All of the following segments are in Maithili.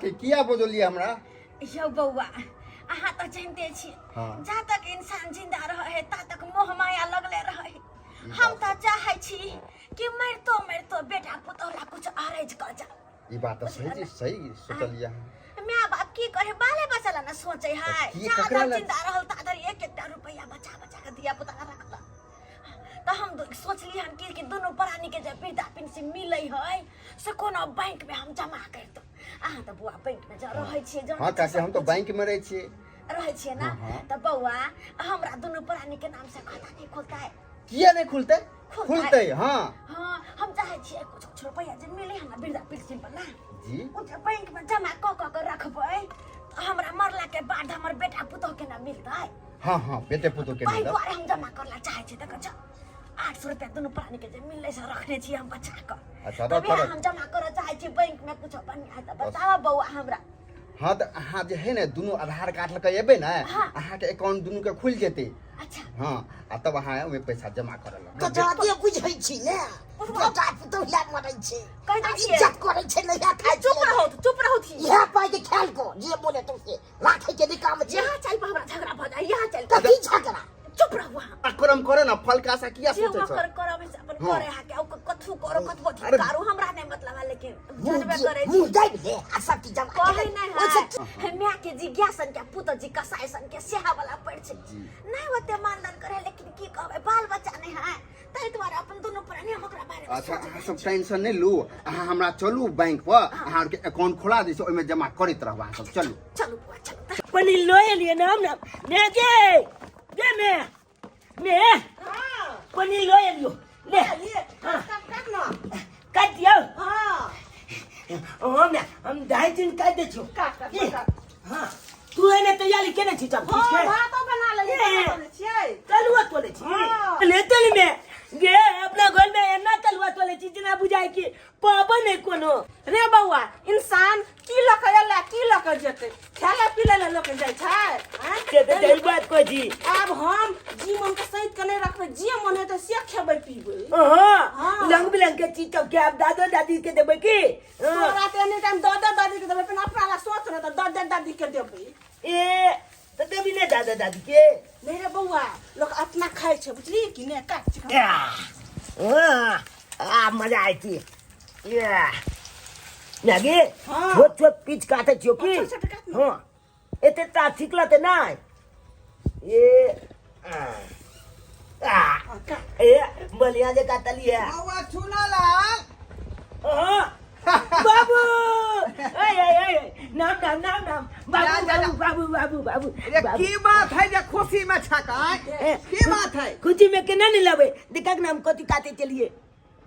कि किया बजलियै हमरा? यौ बौआ, अहाँ तऽ जानते छी। हाँ। जा तक इंसान जिंदा रहे है ता तक मोह माया लगले रहे है। हम तऽ चाहे छी कि मरितो मरितो बेटा पुतोह ला कुछ अरज कऽ जाउ। ई बात तऽ सही सही सोचलियै अहाँ। माय बाप की करे, बाले बच्चा ला ना सोचे है। की जा ककरा तक ला? जिंदा रहल ता धरि एक एकटा रुपया बचा बचा के धिया पुता ला रखलक। तऽ हम सोचली हन कि दुनू प्राणी के जे वृद्धा पेंशन मिलै है से कोनो बैंक में हम जमा कर दो। अहाँ तऽ बौआ बैंक में जा रहै छियै, जानै हाँ छियै काकी, सब हम तऽ कुछ। बैंक में रहै छियै। रहै छियै ना? हाँ, हाँ। तऽ बौआ, हमरा दुनू प्राणी के नाम से खाता नहीं खुलतै? किया नहीं खुलतै? खुलतै। खुलतै, हाँ। हाँ, हम चाहै छियै कुछ कुछ रुपया जे मिले हमरा वृद्धा पेंशन वाला, जी, ओ जे बैंक में जमा कऽ कऽ के रखबै तऽ हमरा मरला के बाद हमर बेटा पुतोह के ना मिलतै? हाँ हाँ, बेटे पुतोह के ताहि मिलत। दुआरे हम जमा करला चाहै छियै। देखै छ, 800 रुपया दुनू प्राणी के जे मिललै से रखने छियै हम बचा कऽ। अच्छा, तबे रख, रख। हम जमा करऽ चाहै छी बैंक में कुछ बढ़िया, तऽ बताबऽ बौआ हमरा। हाँ, तऽ अहाँ जे है ने दुनू आधार कार्ड लऽ के एबै ने, हाँ। अहाँके अकाउंट दुनू के खुलि जेतै। अच्छा। हाँ, आ तब अहाँ ओहिमे पैसा जमा करऽ तऽ लगबै। जादे बुझै छी ने, बेटा पुतोह लए मरै छै, कहि दै आ छियै। इज्जत करै छै, नहिया खाइ चुप छै। रहू, चुप रहू थी। इएह पाइ के ख्याल को जे बोले तो से राखै के नहि काम छै। यहाँ चल पर हमरा झगड़ा भऽ जाय, यहाँ चल। कथी झगड़ा? चुप रहू अहाँ। आ करम करे ना, फल का आशा किया जे सोचे ओकर छ? करब से अपन हाँ। करे हा के कथू करो, कथबो अरे- धिकारू, हमरा नहीं मतलब है, लेकिन मुँह जानबे दे- करे छी। मुँह दाबि दे आ सब चीज जमा कहै के नहीं ओहिसँ है हे, माय के जिज्ञासन के पुत जी कसाई सन के सेहा वाला पड़ छै। जी। नहीं ओते मानदान करे, लेकिन की कहबै, बाल बच्चा नहीं है, ताहि दुआरे अपन दुनू प्राणी हम ओकरा बारे में अच्छा, सोचै अहाँ छी। सब टेंशन नहीं लू, अहाँ हमरा चलू बैंक पर, अहाँ आरके अकाउंट खोला दै छी, ओहिमे जमा करैत रहब अहाँ सब। चलू चलू बुआ, चलू तऽ। पनीर लो एलियै नाम नाम ने गे गे मे मे पनीर लो एलियो ले। हाँ। काट दियौ। हम ने हम ढाई दिन काट दै छियौ। की? हाँ, तू एने तैयारी केने छी सब चीज के? भातो बना लेलियै, ए। बना छियै। तलुआ तोले छी? हाँ। ले तल में गे अपना घर में एना तलुआ तोले छी जेना बुझाय कि पाबन है कोनो। रे बौआ, इंसान की लऽ कऽ एलै, की लऽ कऽ जेतै? खेला पीले लए लोक जाइ छै, आँय? से तऽ सही बात कहै छी। आब हम जी मन के सैत के नहि रखबै, जे मन हेतै से खेबै पीबै। हाँ। हाँ। रंग बिरंग के चीज सब के आब दादा दादी के देबै की? हाँ। तोरा तऽ एनी टाइम दादा दादी के देबै, पहिने अपना लए सोच ने, तऽ दादा दादी के देबै। ए तऽ देबी ने दादा दादी के? नहि रे बौआ, लोक अपना खाइ छै, बुझली कि नहि? काट छै। हाँ, आ मजा आती मैगी। हाँ। छोट छोट पीस काटे छियो की? छोट छोट काट ने। हाँ, एते ता ठीक लगते नहीं ये आ, आ, हाँ, काट। ए बढ़िया जे काटली है। बौआ चुनालाल। हाँ, बाबू, ए ए ए, नाम नाम नाम नाम बाबू। जा, जा। बाबू बाबू बाबू बाबू। अरे बाबू। की बात है जे खुशी में छकाय? ए, की बात है? खुशी में केना नहीं लबे? देखा नाम कथी काटे चलिए।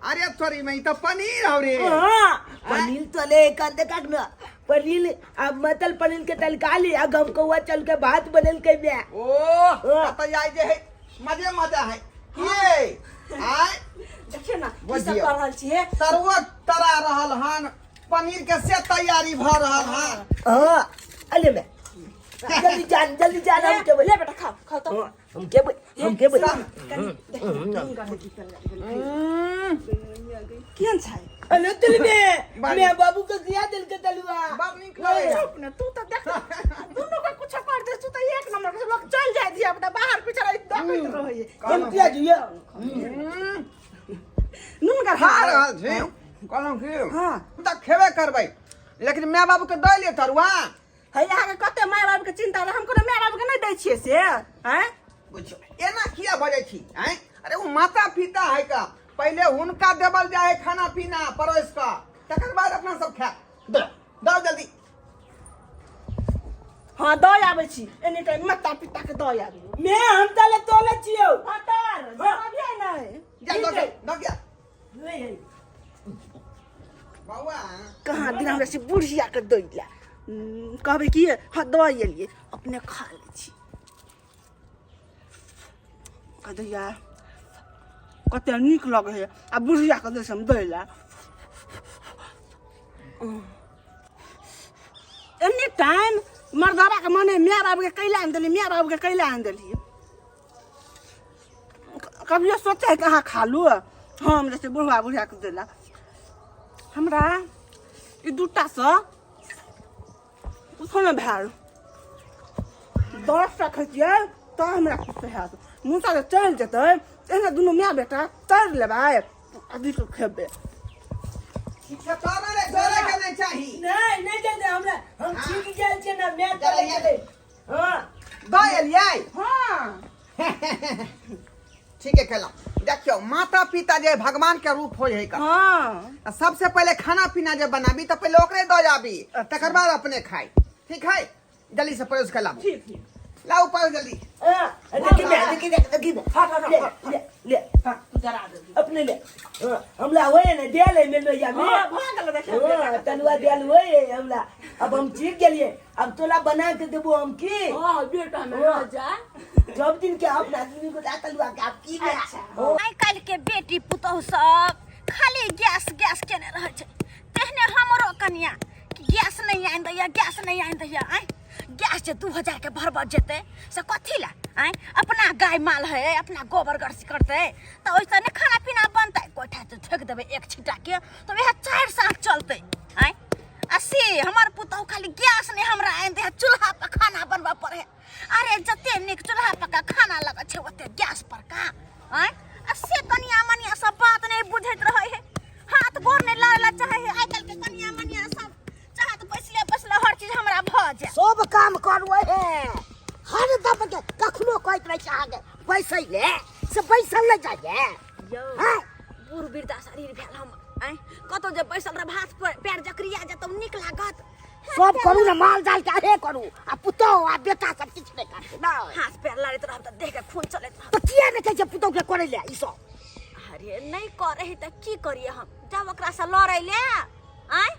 अरे थोड़ी में ई तो पनीर हौ रे। हाँ, पनीर तले कर देखा ना पनीर, अब मतल पनीर के तलका ली आ गम कौआ चल के भात बनल के में। ओ हाँ। त आइ जे है मजे मजा है की आय। देखियौ ने की सब बुझियौ। कऽ रहल छियै। तरुआ तरा रहल हन, पनीर के से तैयारी भऽ रहल हन। हाँ, अले में जल्दी जान, जल्दी जान, हम के ले बेटा, खाओ खाओ तो। हाँ, हम के हम के कनि देखियौ ने, नून गरम की तेल केहन छै? अले दिल में बाबू। मैं बाबू को दिया दिल के तलुआ। बड़ नीक लगैया। चुप ने तू, तऽ देख दुनू के कुछो कर दे तू तऽ एक नंबर के लोग। चल जाय दिया बेटा बाहर, पीछे रही देखैत रहै। हम किया जियो? नून गरम खा रहल छी। कहलहुँ की, हाँ। हम तऽ खेबे करबै, लेकिन माय बाबू के दऽ लिअ तरुआ। है, अहाँके कते माय बाप के चिंता रहै, हम कोनो माय बाप के नहि दै छियै से आँय? बुझियौ, एना किया बजै छी आँय? अरे ओ माता पिता है का, पहिले हुनका देवल जाय है खाना पीना परोस कऽ, तकर बाद अपना सब खायब। दो दो जल्दी। हाँ, दऽ आबै छी। एनी टाइम माता पिता के दऽ आबी। मैं हम तले तोले छियो। हाँ, तर जवाब नहि। जा दऽ के दऽ के नहीं है। बौआ। कहाँ दिन हमरा से बुढ़िया के दै ला कहबै कि हाँ दऽ एलियै, अपने खा लै छी। कह दैया कते नीक लगै है आ बुढ़िया के दै हम दै ला। एनी टाइम मर्दाबा के मने माय बाबू के कैला आनि देलियै, माय बाबू के कैला आनि देलियै। कभियो सोचे है कि अहाँ खा लू, हम जैसे बुढ़वा बुढ़िया के देला। हमरा ई दूटा सँ कुछो नहि भेल। 10 टा खैतियै तऽ हमरा किछु हैत। मुसा जे चलि जेतै, एहिना दुनू माय बेटा तर लेबै, अभी के खेबै। तोरा रे जोरे के नहीं चाही। नहीं नहीं दे हमरा, हम सीख गेल छियै ना, मैं चले गेलै। हां। दऽ एलियै? हाँ। ठीक है केलहुँ। देखियौ, माता पिता जे भगवान के रूप होइ है का। हाँ। आ सबसे पहले खाना पीना जे बनाबी तऽ पहले ओकरे दऽ जाबी, तकर बाद अपने खाई। ठीक है, जल्दी से परोस के लाबू। ठीक ठीक। लाउ परोस जल्दी। हां, देखी मैं, देखी देख, देखी दे। ले ले ले। हाँ, तू जरा दे। अपने ले। हाँ, हमरा होए ने देल है मेलो या में। हाँ, भऽ गेल देखियौ। हाँ, तलुआ देल होए हमरा। अब हम सीख गेलिए, अब तोला बना के देबो हम की। हाँ बेटा, हमें हाँ। जा। सब दिन के अपना आदमी को दा तलुआ के आप की गया। हाँ। आइ काल्हि के बेटी पुतोहु सब खाली गैस गैस केने रहै छै। तेहने हमरो कनिया कि गैस नहि आनि दैया, गैस नहि आनि दैया। आँय, गैस जे 2000 के भरबऽ जेतै से कथी लए? आँय, अपना गाय माल है, अपना गोबर गरसी करतै तऽ ओहिसँ नहि खाना पीना बनतै। गोइठा जे ठोकि देबै एक छिट्टाके तऽ वएह 4 साँझ चलतै। आँय, आ से हमर पुतोहु खाली गैस नहि हमरा आनि दैया, चूल्हा पर खाना बनबऽ पड़ै। अरे जते नीक चूल्हा पर का खाना लगै छै ओते गैस पर का? आँय, आ से कनिया मनिया सब बात नहि बुझैत रहै है, हाथ गोर नहि लड़ै लए चाहै है। आइ काल्हि के कनिया मनिया सब चाहत बैसले बैसले हर चीज हमरा भऽ जाए। सब काम करबै है हर दम के, कखनो कहैत रहै छै अहाँके बैसै ले, से बैसल नहि जाइए। यौ। हाँ? बूढ़ वृद्धा शरीर भेल हम। आँय, कतौ जे बैसल रह हाथ पैर जकरिया जेतौ, नीक लागत? सब करू ने, माल जाल के अहे करू, आ पुतोह आ बेटा सब किछु नहि करतै ना। हाथ पैर लड़ैत रहब तऽ देह के खून चलैत रहत। तऽ किया नहि कहै छै पुतोह के करै ले ई सब? अरे नहि करै है तऽ की करिए हम? जब ओकरा से लड़ै ले, आँय,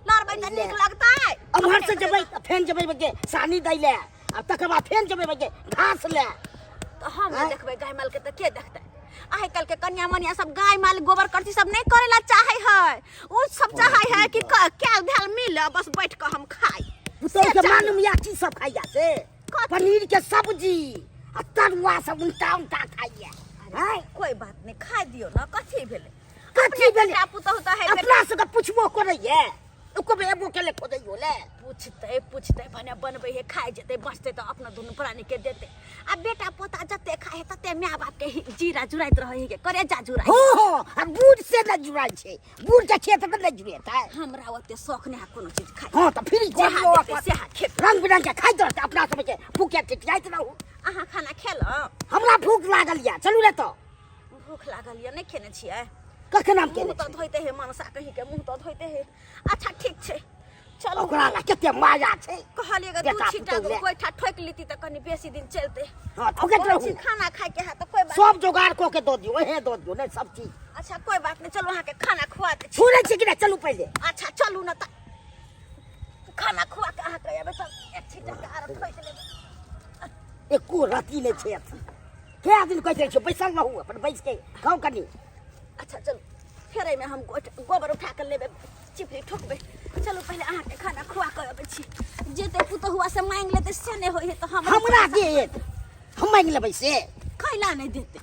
लड़बै तऽ नीक लगतै? अमहर से जेबै तऽ फेन जेबै बगे सानी दै ले, आ तकर बाद फेन जेबै बगे घास ले। तऽ हम नहि देखबै गाय माल के तऽ के देखतै? आइ काल्हि के कन्या मनिया सब गाय माल गोबर करती सब नहि करे ला चाहे है। उ सब चाहे है कि कैल धैल मिल बस बैठ के हम खाई। पुतोह के मालूम या की सब खाइया से? कथी? पनीर के सब्जी आ तरुआ सब उल्टा उल्टा खाइया। अरे, कोई बात नहीं, खाइ दियो ना, कथी भेलै? कथी भेलै? बेटा पुतोह तऽ है। अपना सबके पुछबो करैया, एको बेर एबो केले खोजैयो ले? पूछतै पूछतै, भने बनबै है, खाइ जेतै, बचतै तऽ अपना दुनू प्राणी के देतै। आ बेटा पोता जते खाइ है तते माय बाप के जीरा जुड़ाइत रहै है, करेजा जुड़ाइ। हो हो, आ बूढ़ से नहि जुड़ाइ छै, बूढ़ के खेत में नहि जुड़ेतै। हमरा ओते शौख नहि है कोनो चीज खाइ। हाँ, तऽ फिर जेहा देतै सेहा खेबै। रंग बिरंग के खाइत रहतै, अपना सबके भूखे टिटियाइत रहू। अहाँ खाना खेलहुँ? हमरा भूख लागल यऽ, चलू ने तऽ। भूख लागल यऽ? नहि खेने छियै? कखन हम मुँह केने तऽ छी? धोइते है, मनसा कहीं के मुँह तऽ धोइते है। अच्छा ठीक छै, चलू। ओकरा ला कते माया छै। कहलियै गे, दू बेटा छिट्टा पुतोहु ले। गोइठा ठोकि लीती तऽ कनि बेसी दिन चलतै। हाँ, ठोकैत कहै रहू। छी खाना खाइके है तऽ कोई बात सब जोगाड़ कऽ के दऽ दियौ, ओहे दऽ दियौ ने सब चीज। अच्छा कोई बात नहीं, चलू अहाँके खाना खुआ दै छी। छोड़ै छी कि नहि? चलू पहिले। अच्छा चलू ने तऽ खाना खुआ के अहाँके एबै तऽ एक छिट्टा के आरो ठोकि लेबै। एको रति नहि छै अथी। कए दिन कहैत रहै छियौ बैसल रहू, अपन बैस के खाउ कनि। अच्छा चलू, फेर एहिमे हम गोबर उठा के लेबै, चिपरी ठोकबै। चलू पहिले अहाँके खाना खुआ के अबै छी। जेते पुतहुआ से मांगि लेतै से नहि होइ है तऽ हमरा देत, हम मांगि लेबै से। कैला नहि देतै?